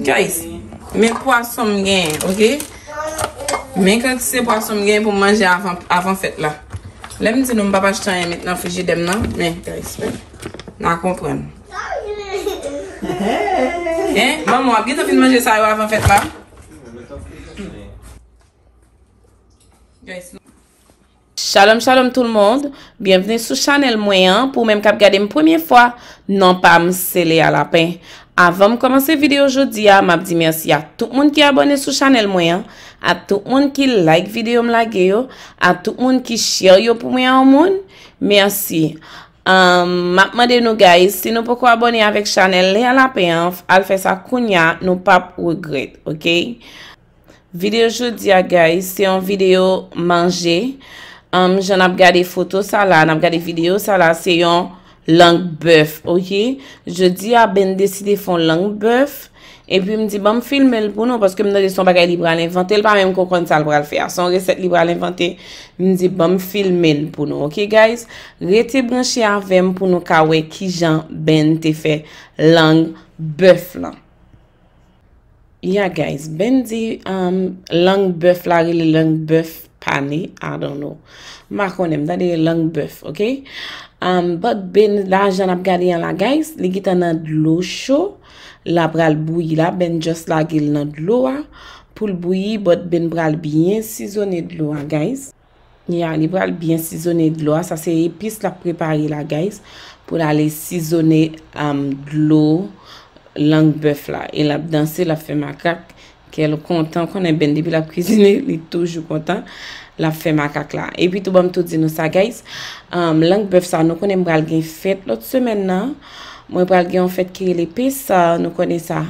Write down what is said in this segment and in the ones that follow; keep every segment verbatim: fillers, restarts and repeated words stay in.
Guys, men pwason m genyen, oke? Men kantite pwason m genyen pou m manje avan, avan fèt la. Lè m di nou m p ap achte anyen met nan frijidè m nan, men, guys, n a konprann. Hein? Manman, w ap gentan fin manje sa yo avan fèt la? Guys, Shalom, shalom tout le monde. Byenvni sou chanèl mwen an. Pou ou menm k ap gade m premye fwa, non pa m se Lea Lapin. Avan m kòmanse videyo jodi a, m ap di mèsi a tout moun ki abòne sou chanèl mwen an, a tout moun ki like videyo m lage yo, a tout moun ki share yo pou mwen a yon moun. Mèsi. Um, m ap mande nou, guys, si nou poko abòne avèk chanèl Lea Lapin an, al fè sa kounya, nou p ap regrèt, oke? Videyo jodi a, guys, se yon videyo manje. Um, jan n ap gade foto sa la, n ap gade videyo sa la, se yon lang bèf, oke? Jodi a, Ben deside fè yon lang bèf. Epi m di, ban m filme l pou nou, paske m tande se yon bagay li pral envante. L pa menm ko konn sa l pral fè a. Se yon resèt li pral envante. M di, ban m filme l pou nou, oke, guys? Rete branche avè m pou nou ka wè kijan Ben te fè lang bèf lan. Yeah, guys, Ben di, um, lang bèf la rele lang bèf pane, I don't know. M pa konnen, m tande lang bèf, oke? Um, but Ben la, jan n ap gade an la, guys, li gentan nan dlo cho, l ap pral bouyi la, Ben just lage l nan dlo a, pou l bouyi, but Ben pral byen sizone dlo a, guys. Ya, li pral byen sizone dlo a. Sa se epis l ap prepare la, guys. Pou l ale sizone, um, dlo lang bèf la. E l ap danse, l ap fè makak. Kè l kontan, konnen Ben depi l ap kwizine, li toujou kontan. L ap fè makak la. Epi tou, ban m tou di nou sa, guys. Um, lang bèf sa, nou konnen m pral gen fèt lòt semèn nan. Mwen pral gen yon fèt ki rele Pesa, nou konnen sa.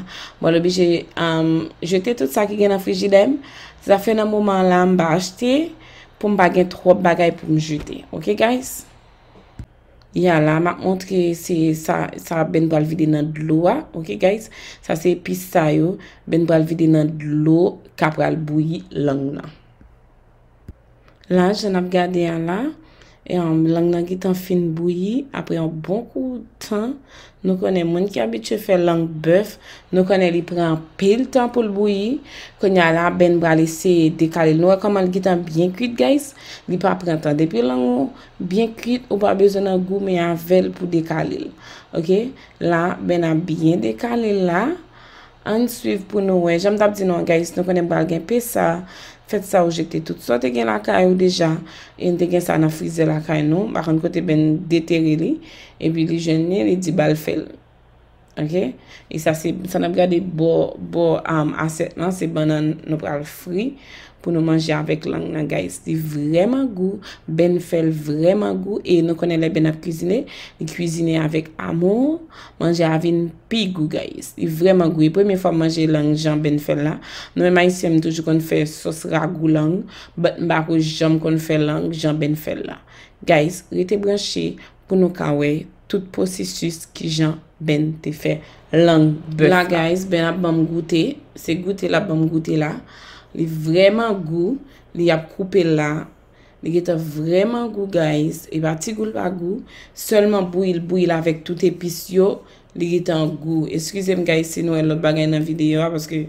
Mwen oblije, um, jete tout sa ki gen nan frijidè m. Zafè nan moman an la, m pa achte. Pou m pa gen twòp bagay pou m jete. Oke, guys? Ya la, m ap montre se sa, sa Ben pral vide nan dlo a. Oke, guys? Sa se epis sa yo. Ben pral vide nan dlo k ap pral bouyi lang nan. La, jan n ap gade a la, e, um, lang nan gentan fin bouyi. Apre yon bon kou tan, nou konnen moun ki abitye fè lang bèf, nou konnen li pran anpil tan pou l bouyi. Kounye a la, Ben pral eseye dekale l. Nou wè kòman l gentan byen kuit, guys? Li pa pran tan. Depi lang ou byen kuit, ou pa bezwen nan goumen avè l pou dekale l. Oke? La, Ben ap byen dekale l la. Ann swiv pou nou wè. Jan m t ap di nou an, guys, nou konnen pral gen Pesa. Fèt sa ou jete tout sa w te gen lakay ou deja. E n te gen sa nan frizè lakay nou. M pa konn kote Ben detere li. Epi li jwenn li, li di ba l fè l. Oke? E sa se, sa n ap gade bò, bò, um, asyèt lan, se bannann nou pral fri pou nou manje avèk lang nan, guys. Li vrèman gou, Ben fè l vrèman gou, e nou konnen lè Ben ap kwizine, li kwizine avèk amou, manje a vin pi gou, guys. Li vrèman gou. E premye fwa m manje lang jan Ben fè l la. Nou menm Ayisyen, m toujou konn fè sòs ragou lang, but m pa ko janm konn fè lang jan Ben fè l la. Guys, rete branche pou nou ka wè tout pwosesis kijan Ben te fè lang bèf la. La, guys, Ben ap ban m goute. Se goute l ap ban m goute la. Li vrèman gou. Li ap koupe l la. Li gentan vrèman gou, guys. E pa ti gou l pa gou. Sèlman bouyi l, bouyi l avèk tout epis yo. Li gentan gou. Eskize m, guys, si nou wè lòt bagay nan videyo a, paske,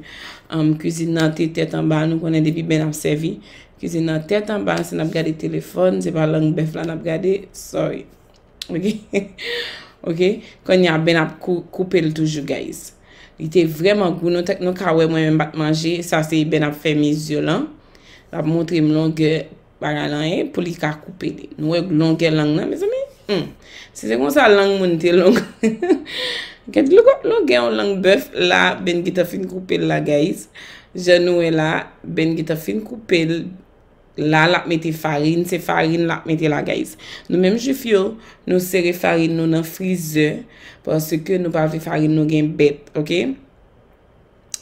um, kwizin nan te tèt anba. Nou konnen depi Ben ap sèvi, kwizin nan tèt anba. Si n ap gade telefòn, se pa lang bèf la n ap gade. Sorry. Oke? Oke? Kounye a, Ben ap kou-, koupe l toujou, guys. Li te vrèman gou. Nou te, nou ka wè mwen menm m pa t manje. Sa se Ben ap fè mezi lan. L ap montre m longè bagay lan ye pou li ka koupe li. Nou wè longè lang nan, mezanmi? Hmm. Si se konsa lang moun te long. Gad longè, longè yon lang bèf la, Ben gentan fin koupe l la, guys. Jan nou wè la, Ben gentan fin koupe l. La, l ap mete farin, se farin l ap mete la, guys. Nou menm Jwif yo, nou sere farin nou nan frizè, paske nou pa vle farin nou gen bèt, oke?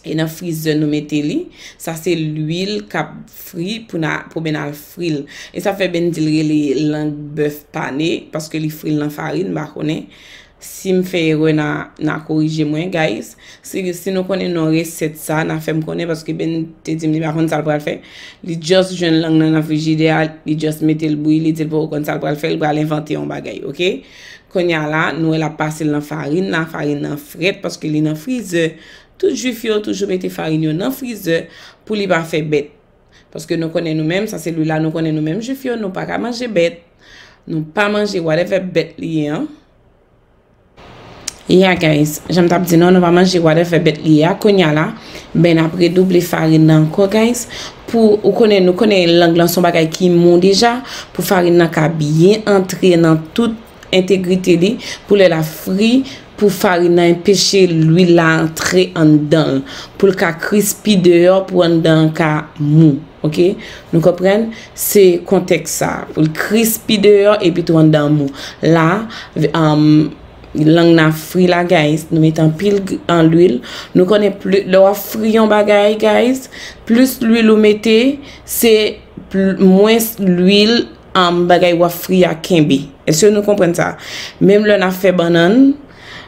E nan frizè nou mete li. Sa se lwil k ap fri pou na, pou Ben al fri l. E sa fè Ben di l rele lang bèf pane, paske li fri l nan farin, m pa konnen. Si m fè erè, n a, n a korije mwen, guys. Si, si nou konnen non resèt sa, n a fè m konnen, paske Ben te di m li pa konn sa l pral fè. Li just jwenn lang nan nan frijidè a, li just mete l bouyi, li di l poko konn sa l pral fè, li pral envante yon bagay, oke? Kounye a la, nou wè l ap pase l nan farin la, farin nan frèt, paske li nan frizè. Tout jwif yo toujou mete farin yo nan frizè pou li pa fè bèt. Paske nou konnen nou menm, sa se lwil la, nou konnen nou menm jwif yo, nou pa ka manje bèt. Nou pa manje whatever bèt li ye an. Yeah, guys, jan m t ap di nou, nou pa manje whatever bèt li ye a. Kounye a la, Ben ap redouble farin nan ankò, guys. Pou, ou konnen, nou konnen lang lan se yon bagay ki mou deja. Pou farin nan ka byen antre nan tout entegrite li, pou lè l ap fri, pou farin nan enpeche lwil la antre anndan l, pou l ka krispi deyò, pou anndan an ka mou. Ok? Nou konprann? Se kontèks sa. Pou l krispi deyò, epi tou anndan an mou. La, um, lang nan ap fri la, guys. Nou mete anpil lwil. Nou konnen pli, lè w ap fri yon bagay, guys, plis lwil ou mete, se pl-, mwens lwil, um, bagay w ap fri a kenbe. Èske nou konprann sa? Menm lè n ap fè bannann,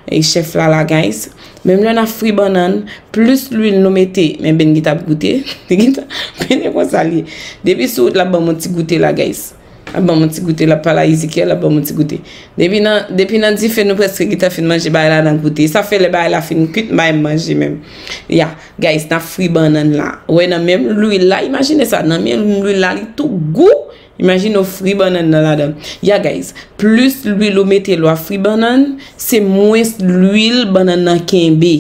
e chèf la la, guys. Menm lè n ap fri bannann, plis lwil nou mete, men Ben ki t ap goute, li gentan, Ben e konsa li ye. Depi sou wout, l ap ban m yon ti goute la, guys. L ap ban m yon ti goute, l ap pale a Ezekiel, l ap ban m yon ti goute. Depi nan, depi nan dife, nou prèske gentan fin manje bagay la nan goute. Sa fè lè bagay la fin kwit, m pa menm manje menm. Ya, guys, n ap fri bannann la. Ou wè nan menm lwil la, imajine sa, nan menm lwil la, li tou gou. Imajine w fri bannann nan ladan. Ya, guys, plis lwil ou mete lè w ap fri bannann, se mwens lwil bannann nan kenbe.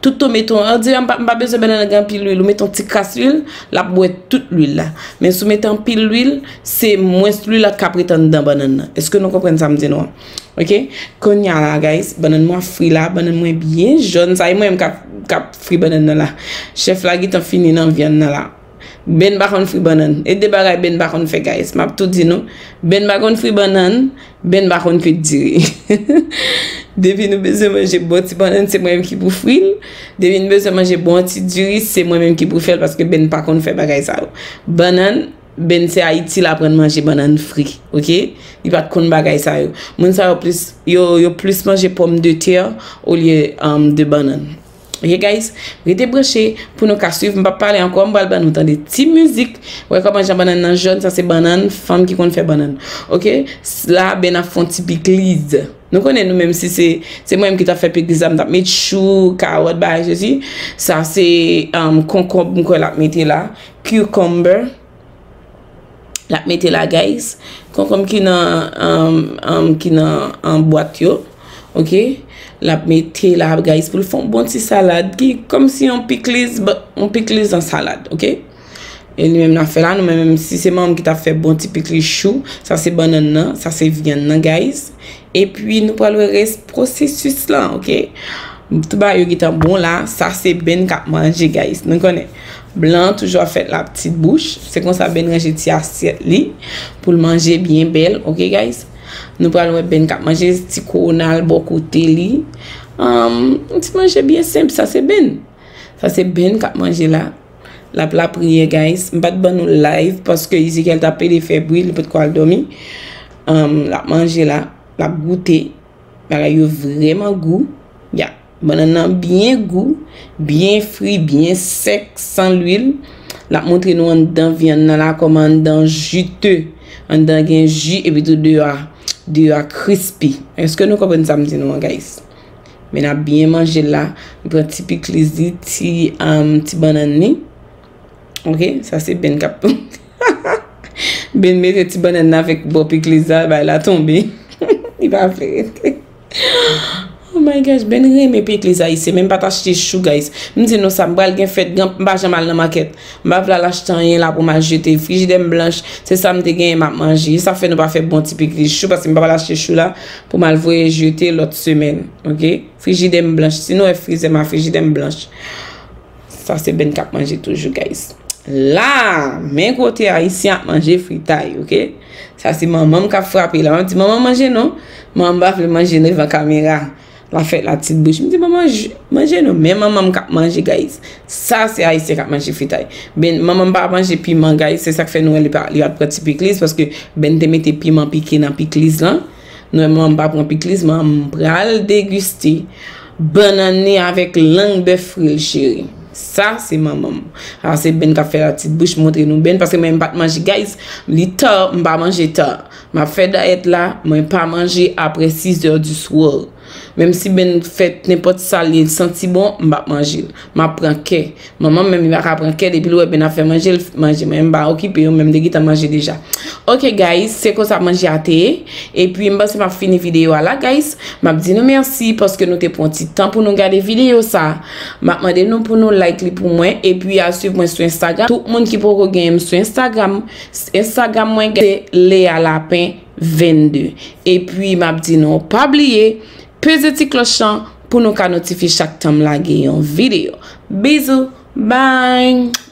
Tout ou mete, on dirè m pa, m pa bezwen bannann nan gen anpil lwil. Ou mete yon ti kras lwil, l ap bwè tout lwil la. Men si w mete anpil lwil, se mwens lwil la k ap ret anndan bannann nan. Èske nou konprann sa m di nou an? Ok? Kounye a la, guys, bannann mwen ap fri la, bannann mwen byen jòn. Sa e mwen menm k ap, k ap fri bannann nan la. Chèf la gentan fini nan vyann nan la. Ben pa konn fri bannann. E de bagay Ben pa konn fè, guys. M ap tou di nou. Ben pa konn fri bannann, Ben pa konn kwit diri. Depi nou bezwen manje bon ti bannann, se mwen menm ki pou fri l. Depi nou bezwen manje bon ti diri, se mwen menm ki pou fè l, paske Ben pa konn fè bagay sa yo. Bannann, Ben se Ayiti l aprann manje bannann fri, ok? Li pa t konn bagay sa yo. Moun sa yo plis, yo, yo plis manje pòmdetè olye, um, de bannann. Ok, guys, rete branche pou nou ka swiv. M p ap pale ankò, m pral ban nou tande ti mizik. Wè kòman jan bannann nan jòn, sa se bannann fanm ki konn fè bannann. Ok, la, Ben ap fè yon ti pikliz. Nou konnen nou menm si se, se mwen menm ki t ap fè pikliz la, m t ap met chou, kawòt, bagay sesi. Sa se, um, konkonb m kwè l ap mete la, cucumber. L ap mete la, guys. Konkonm ki nan, um, um, ki nan, um, bwat yo. Ok? L ap mete la, guys, pou l fè yon bon ti salad ki kòmsi yon pikliz, but yon pikliz an salad, ok? E li menm n ap fè la, nou menm, menm si se manman m ki t ap fè bon ti pikliz chou, sa se bannann nan, sa se vyann nan, guys. Epi nou pral wè rès pwosesis lan, ok? Tout bagay yo gentan bon la, sa se Ben k ap manje, guys. Nou konnen, blan toujou ap fèt la pitit bouch. Se konsa Ben ranje ti asyèt li pou l manje byen bèl, ok, guys? Nou pral wè Ben k ap manje ti kowona l bò kote li. Um, ti manje byen senp, sa se Ben. Sa se Ben k ap manje la. L ap lapriyè, guys. M pa t ban nou live paske Ezekiel t ap pede fè bri, li potko al dòmi. Um, l ap manje la, l ap goute. Bagay yo vrèman gou. Ya. Bannann nan byen gou, byen fri, byen sèk, san lwil. L ap montre nou anndan vyann nan la, kòman anndan jite. Anndan gen ji, epi tou deyò a, deyò a krispi. Èske nou konprann sa m di nou an, guys? Men n ap byen manje l la. M pran ti pikliz li, ti, um, ti bannann li. Ok, sa se Ben k ap. Ben mete ti bannann nan avèk bò pikliz la, bay la tonbe. Li pa vle rete. Oh my gosh, Ben renmen pikliz ayisyen, men m pa t achte chou, guys. M di nou sa, m pral gen fèt, m pa janm al nan makèt. M pa vle al achte anyen la pou m al jete. Frijidè m blanch, se sa m te genyen m ap manje. Sa fè nou pa fè bon ti pikliz chou, paske m pa pral achte chou la pou m al voye jete lòt semèn, ok? Frijidè m blanch. Si nou wè frizè m a frijidè m blanch. Sa se Ben k ap manje toujou, guys. La, men kote ayisyen ap manje fritay, ok? Sa se manman m k ap frape la. M ap di, "Manman, manje non." Manman m pa vle manje devan kamera. L ap fè la pitit bouch. M di, "Manman, manje non." Men manman m k ap manje, guys. Sa se ayisyen k ap manje fritay. Ben, manman m pa manje piman, guys. Se sa k fè nou wè li pa, li pa t pran ti pikliz, paske Ben te mete piman pike nan pikliz lan. Nou wè manman m pa pran pikliz, manman m pral degiste bannann li avèk lang bèf fri l, cheri. Sa se manman m. Sa se Ben k ap fè la pitit bouch, montre nou Ben, paske mwen m pa t manje, guys. Li ta, m pa manje ta. M ap fè dayèt la, mwen pa manje apre sis è di swa. Menm si Ben fè nenpòt sa li santi bon, m p ap manje l. M ap pran kè. Manman m menm li pa ka pran kè, depi l wè Ben ap fè manje, l manje. Mwen m pa okipe yo, men m te gentan manje deja. Ok guys, se konsa manje a te ye. Epi m panse m ap fini videyo a la guys. M ap di nou mèsi paske nou te pran ti tan pou nou gade videyo sa. M ap mande nou pou nou like li pou mwen. Epi al swiv mwen sou Instagram. Tout moun ki poko genyen m sou Instagram, Instagram mwen se Lea Lapin vennde. Epi m ap di nou pa bliye peze ti klòch lan pou nou ka notifye chak tan m lage yon videyo. Bizou, bye!